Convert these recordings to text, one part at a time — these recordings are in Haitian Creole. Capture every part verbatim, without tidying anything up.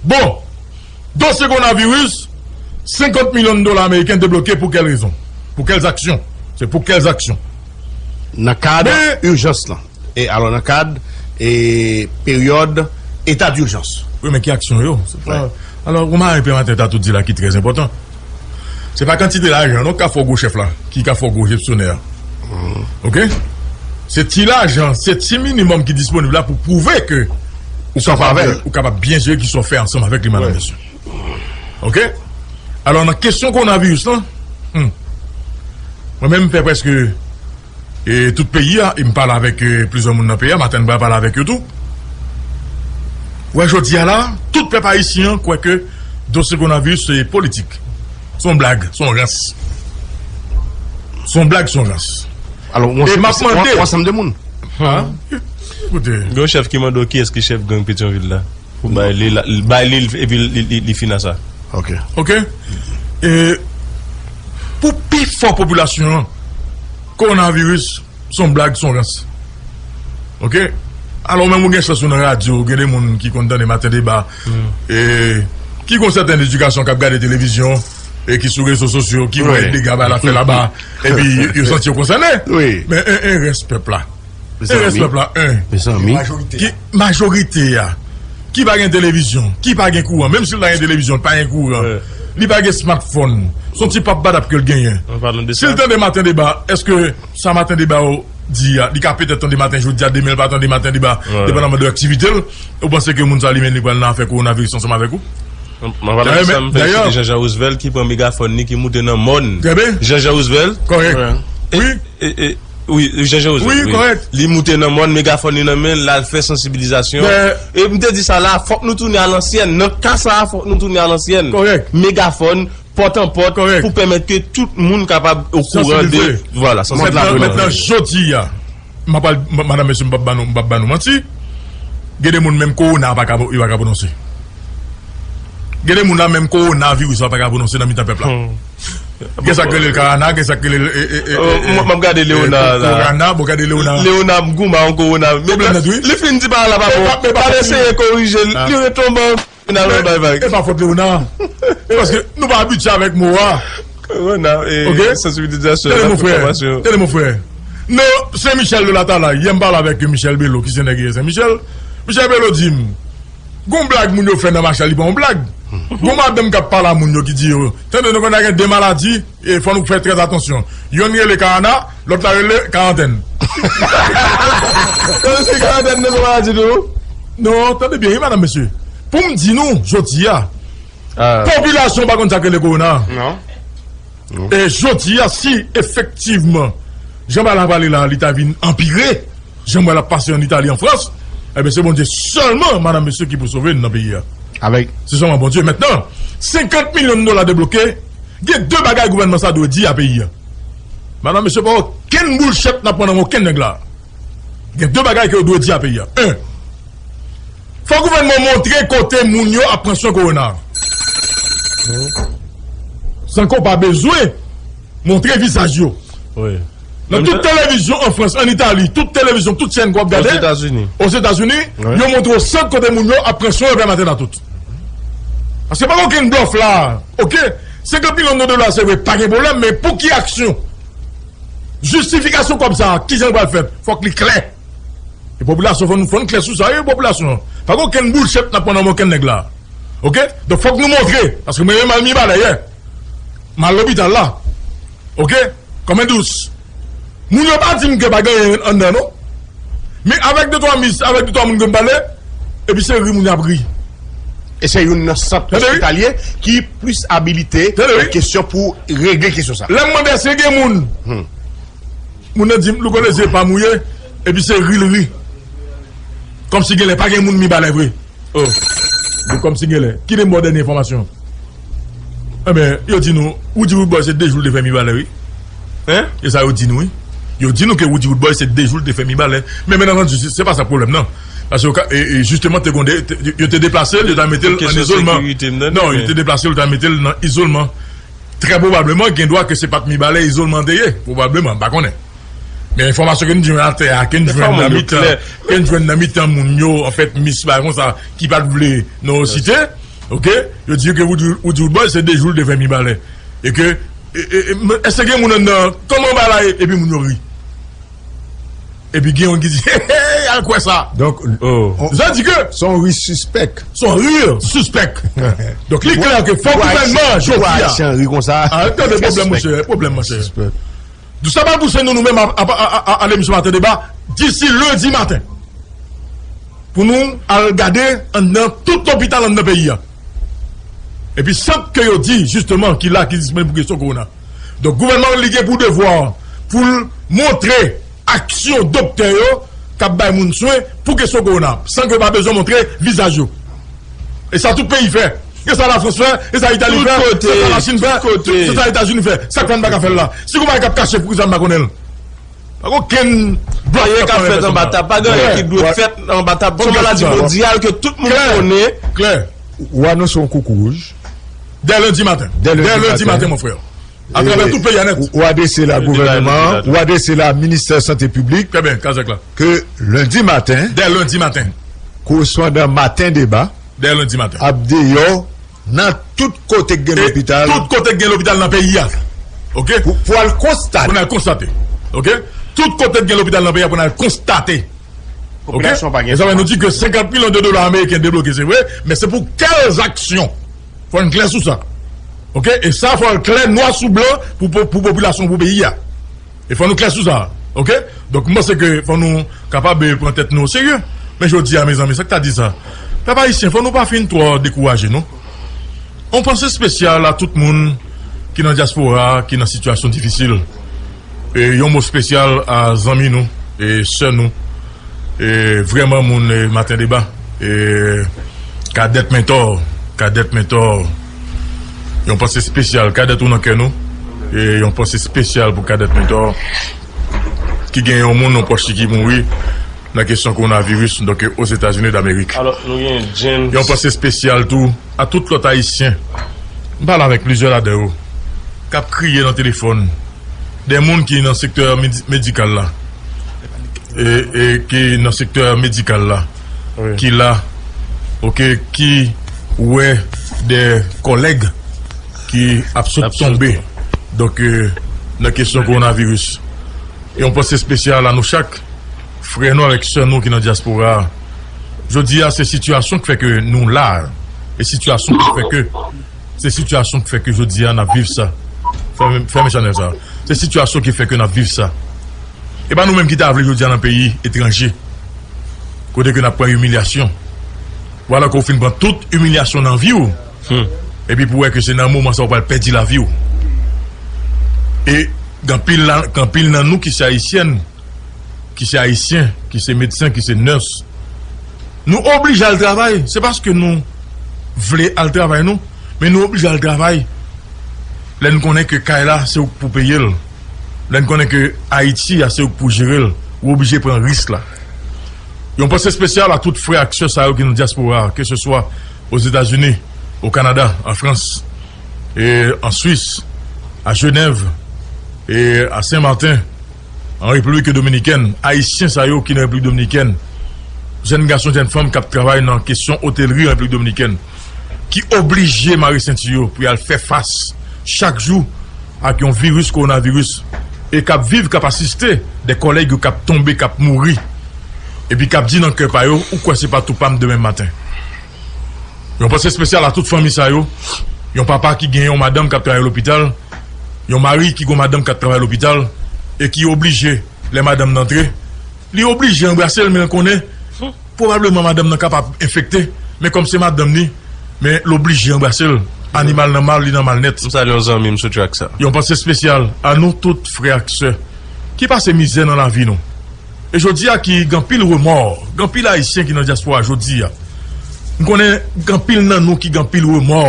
Bon, dosye kowonaviris, senkant milyon dola ameriken debloke pou kèl rezon? Pou kèl aksyon? Se pou kèl aksyon? Nan kad ijans lan. E alò, nan kad e peryòd eta dijans. Wi, men ki aksyon yo? Se pa, alò, ou mare pye maten ta tout di la ki trè enpòtan. Se pa kantite lajan non ka fè w gwo chèf la, ki ka fè w gwo jestionè a. Oke? Se ti lajan, se ti minimòm ki disponib la pou pwouve ke ou kapab, ou kapab byen jere ki sa w fè ansanm avèk li, madanm, mesye. Oke? Alò, nan kesyon kowonaviris lan, hmm, mwen menm, m fè prèske e tout peyi a, e m pale avèk e plizyè moun nan peyi a, maten m pral pale avèk yo tou. Wè, jodi a la, tout pèp ayisyen an kwè ke dosye kowonaviris se politik. Se yon blag, se yon rans. Se yon blag, se yon rans. Alò, e m ap mande yon ansanm de moun. Koute. Gen yon chèf ki mande w kiyès ki chèf gang Petyonvil la. Pou bay li, bay li, epi li, li, li fin a sa. Oke. Oke? E pou pi fò popilasyon an, kowonaviris se yon blag, se yon rans. Oke? Alò, menm ou gen chans ou nan radyo, gen de moun ki konn tande Maten Deba, e ki gon sèten edikasyon k ap gade televizyon, e ki sou rezo sosyo, ki wè dega bay la fè laba, epi yo santi yo konsène. Men en, en rès pèp la. E rès pèp la, en. Ki majorite a, ki pa gen televizyon, ki pa gen kouran, menm si l ta gen televizyon, li pa gen kouran, li pa gen smartphone, se yon ti pap badap ke l genyen. Si l tande Maten Deba, èske sa Maten Deba yo di a, li ka petèt tande maten jodi a, demen l pa tande Maten Deba, depandaman de aktivite l, ou panse ke moun sa li menm li pral nan afè kowonaviris ansanm avèk ou? Dayè, men, dayè, Jean Jean Roosevelt ki pran megafòn li, ki moute nan mòn. Jean Jean Roosevelt. Kòrèk. Wi. E, e, wi, Jean Jean Roosevelt, wi, kòrèk. Li moute nan mòn, megafòn li nan men l, l al fè sansibilizasyon. E m te di sa la, fòk nou tounen a lansyèn. Nan ka sa a, fòk nou tounen a lansyèn. Kòrèk. Megafòn, pòt an pòt, pou pèmèt ke tout moun kapab okouran de, vwala, sansibilize. Mentnan, mentnan, jodi a, m ap al, m, madanm, mesye, m p ap ba nou, m p ap ba nou manti. Gen de moun menm kowona pa ka, yo pa ka pwononse. Gen de moun la menm kowonaviris la pa ka pwononse nan mitan pèp la. Gen sa k rele l karana, gen sa k rele l, e, e, e, e, m ap gade Leona la. Korana, bon, gade Leona. Leona goumen ak kowona. Pwoblèm nèt, wi. Li fin di bagay la pa bon. Pa eseye korije l. Li retonbe. Finalman, bay vag. E pa fòt Leona. E paske nou pa abitye avèk mo a. Kowona, e, sansibilizasyon, enfòmasyon. Tande, mon frè. Tande, mon frè. Non, Sen Michèl de Latalay, yè m pale avèk Michèl Belo, ki se nèg Sen Michèl. Michèl Belo di m, gon blag moun yo fè nan mache a, li pa yon blag. Gon madanm k ap pale a moun yo ki di yo, tande, nou konn gen de maladi, e fò nou fè trè atansyon. Yonn rele karana, lòt la rele karantèn. Tande, se karantèn nan se maladi tou? Non, tande byen, wi, madanm, mesye. Pou m di nou, jodi a, popilasyon pa konn sa k rele kowona. Non. E jodi a, si efektivman, jan bagay la pale la, li ta vin anpire, jan m wè l ap pase an Itali, an Frans, ebyen, se Bondye sèlman, madanm, mesye, ki pou sove n nan peyi a. Avèk. Se sèlman Bondye. Mentnan, senkant milyon dola debloke, gen de bagay gouvènman sa dwe di a peyi a. Madanm, mesye, pa okenn boulchèt n ap pran nan men okenn nèg la. Gen de bagay ke yo dwe di a peyi a. En, fò gouvènman montre kote moun yo ap pran swen kowona. San ke w pa bezwen montre vizaj yo. Wi. Nan tout televizyon an Frans, an Itali, tout televizyon, tout chèn ke w ap gade, Ozetazini, yo montre w sant kote moun yo ap pran swen yo pèmaten a tout. Paske pa gen okenn blòf la, oke? Senkant milyon de dola, se vre, pa gen pwoblèm, men pou ki aksyon? Jistifikasyon kòb sa a, kijan l pral fèt? Fòk li klè. E popilasyon, fò n, fò n klè sou sa, wi, popilasyon an. Pa gen okenn boulchèt n ap pran nan men okenn nèg la. Oke? Donk, fòk nou montre, paske mwen menm m al Mibalè yè. M al lopital la. Oke? Kòm en dous. Moun yo pa di m ke pa gen anyen anndan, non. Men avèk de twa mis, avèk de twa moun ke m pale, epi se ri moun yo ap ri. E se youn nan sant ospitalye ki plis abilite nan kesyon pou regle kesyon sa. Lè m mande èske gen moun, moun nan di m, Louko Leze pa mouye, epi se ri l ri. Kòmsi genlè pa gen moun Mibalè vre. Oh. Di kòmsi genlè. Kite m ba w dènye enfòmasyon. Enben, yo di nou, Roody Roodboy se de jou l te fè Mibalè, wi. Hein? E sa yo di nou, wi. Yo di nou ke Roody Roodboy se de jou l te fè Mibalè. Men, byen antandi, se, se pa sa pwoblèm nan. Paske yo ka, e, e, jisteman, te gon de, te, yo te deplase l, yo ta mete l an izolman. Non, yo te deplase l, yo ta mete l nan izolman. Trè pwobableman, gen dwa ke se pa t Mibalè izolman te ye. Pwobableman, m pa konnen. Men enfòmasyon ke n jwenn atè a, ke n jwenn nan mitan, ke n jwenn nan mitan moun yo, anfèt, mis bagay konsa, ki pa t vle non yo site, Ok? Yo di ke Woody Woodboy se de jou l te fè mibalè. E ke, e, e, e, èske gen moun anndan, kòman bagay la ye? Epi moun yo ri. Epi gen yon ki di, hey, hey, al kwè sa. Donk, sa di ke se yon ri sispèk. Se yon ri sispèk. Donk, li klè ke fòk gouvènman jodi a. Ayisyen ri konsa. Tande pwoblèm, monchè, pwoblèm, monchè. Donk, sa pral pouse nou, nou menm, ale misye maten deba, disi lendi maten. Pou nou al gade anndan tout lopital anndan peyi a. Epi sant ke yo di, jisteman, ki la, ki disponib pou kesyon kowona. Donk, gouvènman li gen pou devwa pou l montre aksyon doktè yo k ap bay moun swen pou kesyon kowona, san ke yo pa bezwen montre vizaj yo. E sa tout peyi fè. E sa Lafrans fè, e sa Itali fè, e sa Lachin fè, e sa Etazini fè. Sa k fè n pa ka fè l la? Si gon bagay k ap kache pou kisa n pa konnen l? Pa gen okenn blòf k ap fèt anba tab. Pa gen anyen ki dwe fèt anba tab. Se yon maladi mondyal ke tout moun konnen. Klè. Ou anonse yon koukou wouj. Dè lendi maten. Dè lendi maten, mon frè. Atravè tout peyi a nèt. Ou adrese la gouvènman an, ou adrese la ministè sante piblik. Trè byen, Kazèk la. Ke lendi maten. Dè lendi maten. Korespondan Maten Deba. Dè lendi maten. Ap deyò nan tout kote k gen lopital. Tout kote k gen lopital nan peyi a. Ok? Pou, pou al konstate. Pou n al konstate. Ok? Tout kote k gen lopital nan peyi a pou n al konstate. Ok? Popilasyon pa gen. Mezanmi, nou di ke senkant milyon de dola ameriken debloke, se vre, men se pou kèl aksyon? Fò n klè sou sa. Ok? E sa, fò l klè nwa sou blan pou, pou, pou popilasyon, pou peyi a. E fò nou klè sou sa. Ok? Donk, m panse ke fò nou kapab, eh, pran tèt nou oserye. Men jodi a, mezanmi, sa k ta di sa? Pèp ayisyen, fò nou pa fin twò dekouraje, non. Yon panse espesyal a tout moun ki nan dyaspora a, ki nan sitiyasyon difisil. E yon mo espesyal a zanmi nou, e sè nou, e vrèman moun, e Maten Deba, e Kadèt Mentò, Kadèt Mentò, yon panse espesyal, Kadèt ou nan kè nou, e yon panse espesyal pou Kadèt Mentò, ki gen yon moun, yon pwòch li ki mouri nan kesyon kowonaviris, donk, Ozetazini Damerik. Alò, nou gen James. Yon panse espesyal tou a tout lòt Ayisyen. M pale avèk plizyè ladan yo k ap kriye nan telefòn. De moun ki nan sektè medi-, medikal la. E, e ki nan sektè medikal la. Wi. Ki la, ok, ki wè de kòlèg ki ap sot tonbe. Donk, eh, nan kesyon kowonaviris. E yon panse espesyal a nou chak, frè nou avèk sè nou ki nan dyaspora a. Jodi a, se sitiyasyon k fè ke nou la a. E sitiyasyon k fè ke, se sitiyasyon k fè ke jodi a n ap viv sa. Fèmen, fèmen chanèl sa. Se sitiyasyon ki fè ke n ap viv sa. E pa nou menm ki ta vle jodi a nan peyi etranje. Kote ke n ap pran imilyasyon. Vwala ke w fin pran tout imilyasyon nan vi w. Hmm. Epi pou wè ke se nan moman sa w pral pèdi lavi w. E gen anpil la, gen anpil nan nou ki se ayisyèn, ki se ayisyen, ki se medsen, ki se nèse. Nou oblije al travay. Se paske nou vle al travay, non. Men nou oblije al travay. Lè n konnen ke kay la, se ou k pou peye l. Lè n konnen ke Ayiti a, se ou k pou jere l. Ou oblije pran risk la. Yon panse espesyal a tout frè ak sè sa yo ki nan dyaspora, ke se swa Ozetazini, o Kanada, an Frans, e an Swis, a Jenèv, e a Sen Maten, an Repiblik Dominikèn, Ayisyen sa yo ki nan Repiblik Dominikèn, jèn gason, jèn fanm k ap travay nan kesyon otelri an Repiblik Dominikèn, ki oblije mare senti yo pou y al fè fas chak jou ak yon viris kowonaviris e k ap viv, k ap asiste de kòlèg yo k ap tonbe, k ap mouri, epi k ap di nan kè pa yo, ou kwè se pa tou pa m demen maten. Yon panse espesyal a tout fanmi sa yo, yon papa ki gen yon madanm k ap travay lopital, yon mari ki gen yon madanm k ap travay lopital, e ki oblije, lè madanm nan antre, li oblije anbrase l, men l konnen pwobableman madanm nan kapab enfekte, men kòm se madanm li, men l oblije anbrase l. Animal nan mal, li nan mal nèt. M salye yon zanmi m sou track sa. Yon panse espesyal a nou tout, frè ak sè, ki pase mizè nan lavi nou. E jodi a ki gen anpil remò, gen anpil Ayisyen ki nan dyaspora jodi a. M konnen gen anpil nan nou ki gen anpil remò,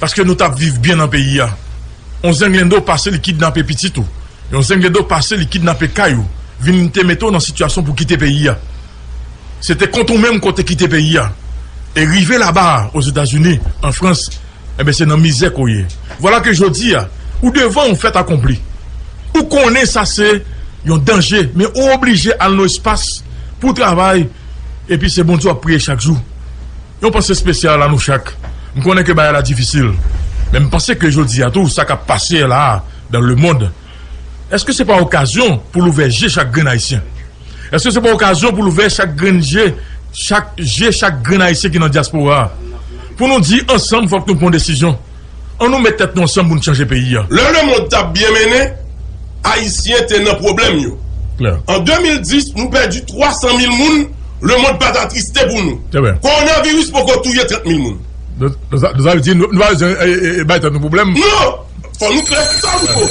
paske nou t ap viv byen nan peyi a. Yon zenglendo pase, li kidnape pitit ou. Yon zenglendo pase, li kidnape kay ou, vin te mete w nan sitiyasyon pou kite peyi a. Se te kont ou menm ke w te kite peyi a. E rive laba a, Ozetazini, an Frans, enben, se nan mizè ke w ye. Vwala ke jodi a, ou devan yon fèt akonpli. Ou konnen sa se yon danje, men ou oblije al nan espas pou w travay, epi se Bondye w ap priye chak jou. Yon panse espesyal a nou chak. M konnen ke bagay la difisil, men m panse ke jodi a tou, sa k ap pase la a, dans le monde, èske se pa okazyon pou l ouvè je chak grenn Ayisyen? Èske se pa okazyon pou l ouvè chak grenn je, chak je, chak grenn Ayisyen ki nan dyaspora a? Pou nou di ansanm, fòk nou pran desizyon. An nou met tèt nou ansanm pou n chanje peyi a. Lè lemonn t ap byen mennen, Ayisyen te nan pwoblèm yo. Klè. An de mil dis, nou pèdi twa san mil moun, lemonn pa t atriste pou nou. Trè byen. Kowonaviris poko touye trant mil moun. Donk, donk sa, donk sa vle di, nou, nou pa bezwen, e, e, e, bay tèt nou pwoblèm. Non! Fò nou klè sou sa, Louko.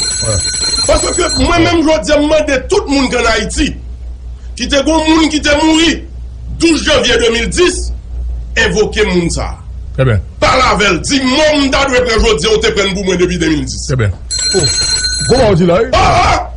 Paske mwen menm, jodi a, m mande tout moun ki ann Ayiti, ki te gon moun ki te mouri douz janvye de mil dis, envoke moun sa a. Trè byen. Pale avè l, di, mò m ta dwe pran jodi a, ou te pran l pou mwen depi de mil dis. Trè byen. Oh, gwo pawòl di la, wi. Ah, ah!